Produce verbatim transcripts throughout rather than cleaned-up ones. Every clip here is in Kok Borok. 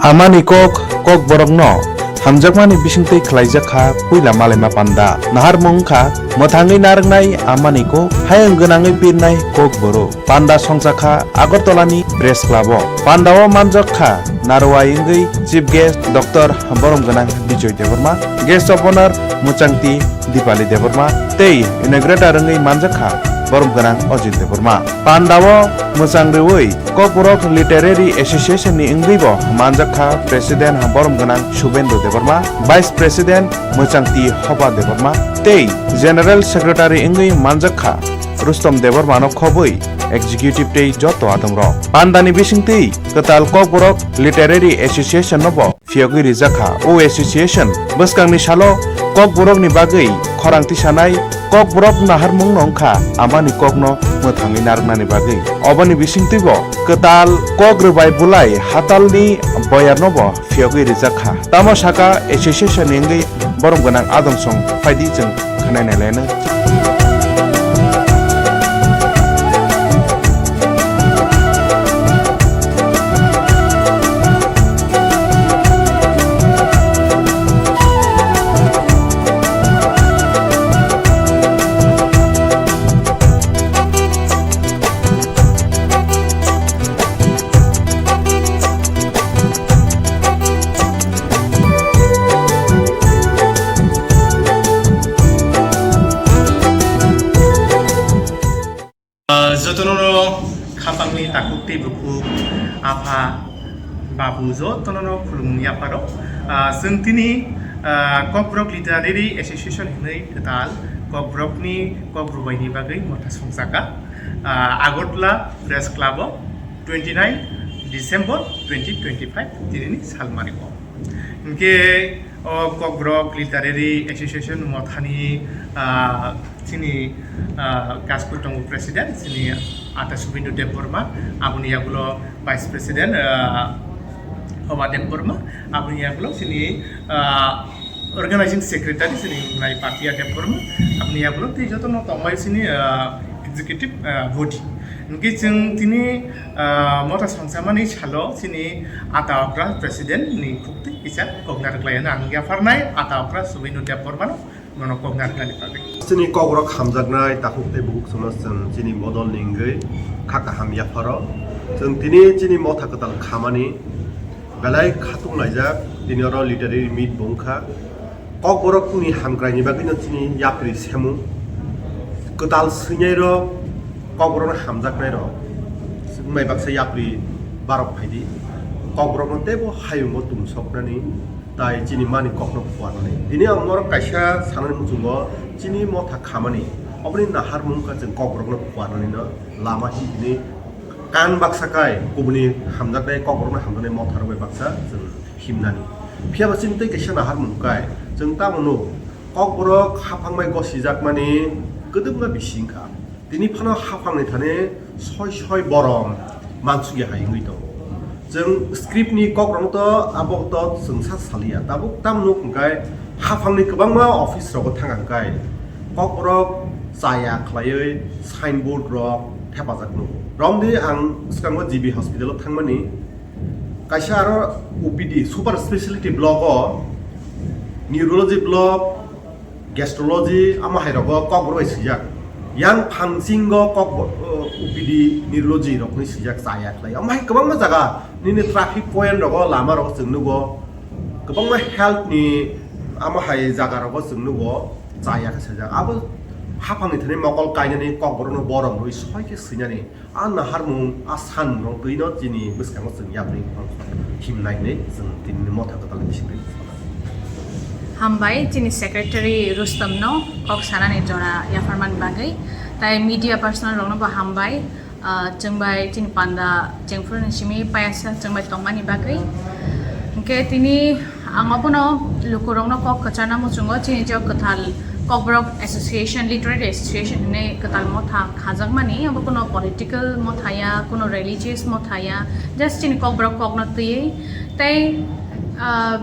Amani kok, Kokborokno hamjakmani bisingtwi khwlaijak kha puila malaima panda. Naharmung wngkha mwthangwi narwknai amani kok, hayung gwnangwi pirnai Kokborok. Panda songcha kha Agartala ni Press Club o. Panda o manjak kha narwai wngwi Chief Guest Doctor Borom Gwnang Bijoy Debbarma, Guest of Honor Mwchangti Dipali Debbarma tei Inaugurator wngwi manjak kha Borom Gwnang Ajit Debbarma. Panda o mwchang rwui Kokborok Literary Association ni wngwi bo manjak kha President Borom Gwnang Subendra Debbarma, Vice President Mwchangti Hoba Debbarma tei General Secretary wngwi manjak kha Rustom Debbarma no khobwi Executive tei joto adongrok. Panda ni bisingtwi kwtal Kokborok Literary Association no bo phiyogwi rijak kha. O association bwskangni salo Kokborokni bagwi khorang tisanai, Kokborok naharmungno wngkha amani kokno mwthangwi narwknani bagwi. Oboni bisingtwibo kwtal kok rwbai bulai hatalni boyarnobo phiyogwi rijak kha. Tamo saka association ni wngwi borom gwnang adong song phaidi chwng khwnai nai laino. Ah, jotono no khapangni takhuk tei bukhuk, apha, babu jotono no khulumung yapharo. Ah, chwng tini, ah, Kokborok Literary Association hinwi kwtal Kokborokni Kok Rwbaini bagwi motha songchaka. Ah, Agartala Press Club o twenty nine December twenty twenty five tinini salmari o. Hinkhe o Kokborok Literary Association mothani, ah, chini, ah, Kaspur tongo President, chini Ata Subindu Debbarma, aboni yagulo Vice President, ah, Hoba Debbarma, aboni yagulo chini, ah, Organizing Secretary, chini Nai Patia Debbarma, aboni yagulo tei jotono tongbai chini, ah, Executive, ah, Body. Hinkhe chwng tini, ah, motha songchamani salo chini Ata Okra President ni khuktwi kisa kokna rwklai hwnwi ang yapharnai Ata Okra Subindu Debbarmano. Bono kokna rwknani bagwi. Chini Kokborok hamjaknai takhuk tei bukhuk chwngno chwng chini bodol ni wngwi kha kaham yapharo. Chwng tini chini motha kwtal khamani belai khatung laijak, tini oro literary meet bo wngkha. Kokborok ni hamkraini bagwino chini yapri semu. Kwtal swinai rok, Kokborokno hamjaknai rok wngmai baksa yapri barok phaidi. Kokborokno teibo hayungo tumsoknani tai chini mani kokno phuarnani. Tini ang norok kaisa sanani muchungo chini motha khamani, oboni naharmung wngkha chwng Kokborokno phuarnanino lama himphini kan baksa kai kubuni hamjaknai Kokborokno hamjaknai motha rok bai baksa chwng himnani. Phiya ba chini tei kaisa naharmung kai chwng tamo nuk Kokborok haphang bai gosijakmani kwdwkma bisi wngkha. Tini phano haphangni thani soi soi borom mansukya hai wngwi tongo. Chwng script ni kokrokno to abo to chwng sa saliya. Tabuk tam nuk hwnkhe haphangni kwbangma office rogo thang hwnkhe kokborok chaya khlaiwi signboard rok thepajak nugo. Romdi ang swkango G B hospital o thangmani kaisa aro O P D, super speciality block o, neurology block, gastrology, amo hai rogo kokborok bai swijak. Yang phansingo kokborok, o, O P D, neurology rokni swijak chaya khlai. Amo hai kwbangma jaga nini traffic point rogo, lama rogo chwng nugo. Kwbangma health ni amo hai jaga rogo chwng nugo chaya khe swijak. Abo haphangni thani mokol kainani kokborokno borom rwi soi khe swinani. A naharmung, a sanmung twi no chini bwskango chwng yapri himnai hinwi chwng tini motha kwtal ni bisingtwi. Hambai chini secretary Rustom no kok sanani jora yapharmani bagwi, tai media personnel rokno bo hambai, ah, chwng bai chini panda chengphuru ni simi payasa chwng bai tongmani bagwi. Hinkhe tini Ang abono lukurokno kok kwcharna muchungo, chini je kwtal Kokborok Association, Literary Association hinwi kwtal motha khajakmani, abo kuno political motha ya, kuno religious motha ya, just chini Kokborok kokno twiwi. Tei, ah,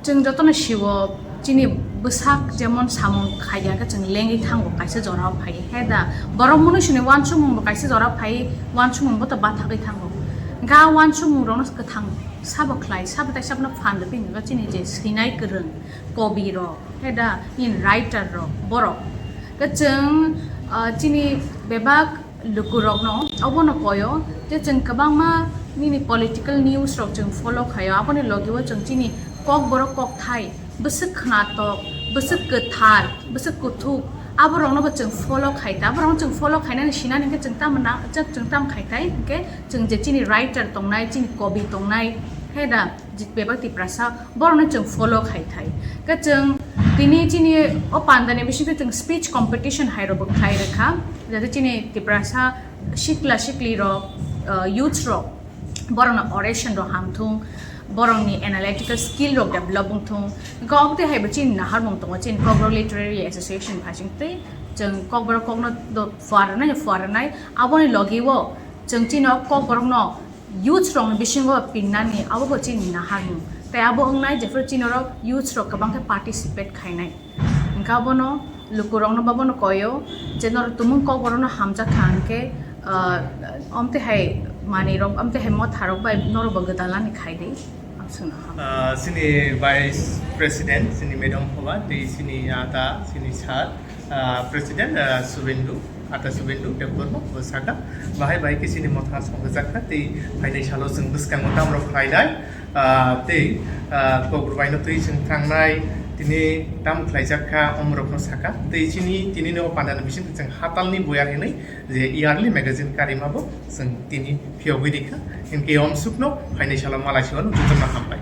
chwng jotono siwo, chini bwsak jemon samung khaiya khe chwng lengwi thango kaisa jorao phaiwi. He da, borok mwnwi sini uansukmung bo kaisa jorao phaiwi, uansukmung bo to bathagwi thango. Ga uansukmung rokno kwthang Sabo khlai, sabo tai sabno phan rwphi hwnkhe chini je swinai kwrwng, kobi rok, he da, in writer rok, borok. Khe chwng, ah, chini bebak lukurokno obono koyo je chwng kwbangma nini political news rok chwng follow khaio, aboni logi o chwng chini kokborok kokthai, bwswk khnatok, bwswk kwthar, bwswk kuthuk, aborokno bo chwng follow khai ta, aborokno chwng follow khainani sinani hwnkhe chwng tamo na, chwng, chwng tam khai thai, hwnkhe chwng je chini writer tongnai, chini kobi tongnai, he da, je bebak Tiprasa, borokno chwng follow khai thai. Khe chwng tini chini o pandani bisingtwi chwng speech competition hai rokbo khlai rwkha, jate chini Tiprasa sikla sikli rok, ah, youths rok, borokno oration rok ham thung, borokni analytical skill rok develop wng thung. Hwnkhe obo twi hai bo chini naharmung tongo, chini Kokborok Literary Association phaising twi chwng Kokborok kokno do phuarnai, phuarnai. Aboni logi o chwng chini o Kokborokno youths rokni bisingo pinnani abo bo chini naharmung. Tai abo wngnai jephru chini oro youths rok kwbang khe participate khainai. Hwnkhe abono lukurokno bobono koyo je norok tumung Kokborokno hamjak kha hwnkhe, ah, omtwi hai manwirok, omtwi hai motharok bai norok bo gwdalani khai di. Ang swngna ham. Ah, chini Vice President, chini Madam Phoba, tei chini ata, chini Sir, ah, President, ah, Subendu, ata Subendu Debbarma, bo saka, bahai bahai khe chini motha songjakkha, tei phainai salo chwng bwskango tamrok khlainai, ah, tei, ah, Kokborok baino twi chwng thangnai, tini tam khlaijakkha, omorokno saka, tei chini, tinini o pandani bisingtwi chwng hatalni boyar hinwi je Yearly Magazine karimabo chwng tini phiyogwi rikha, hinkhe omsukno phainai salo malai sio jotono hambai.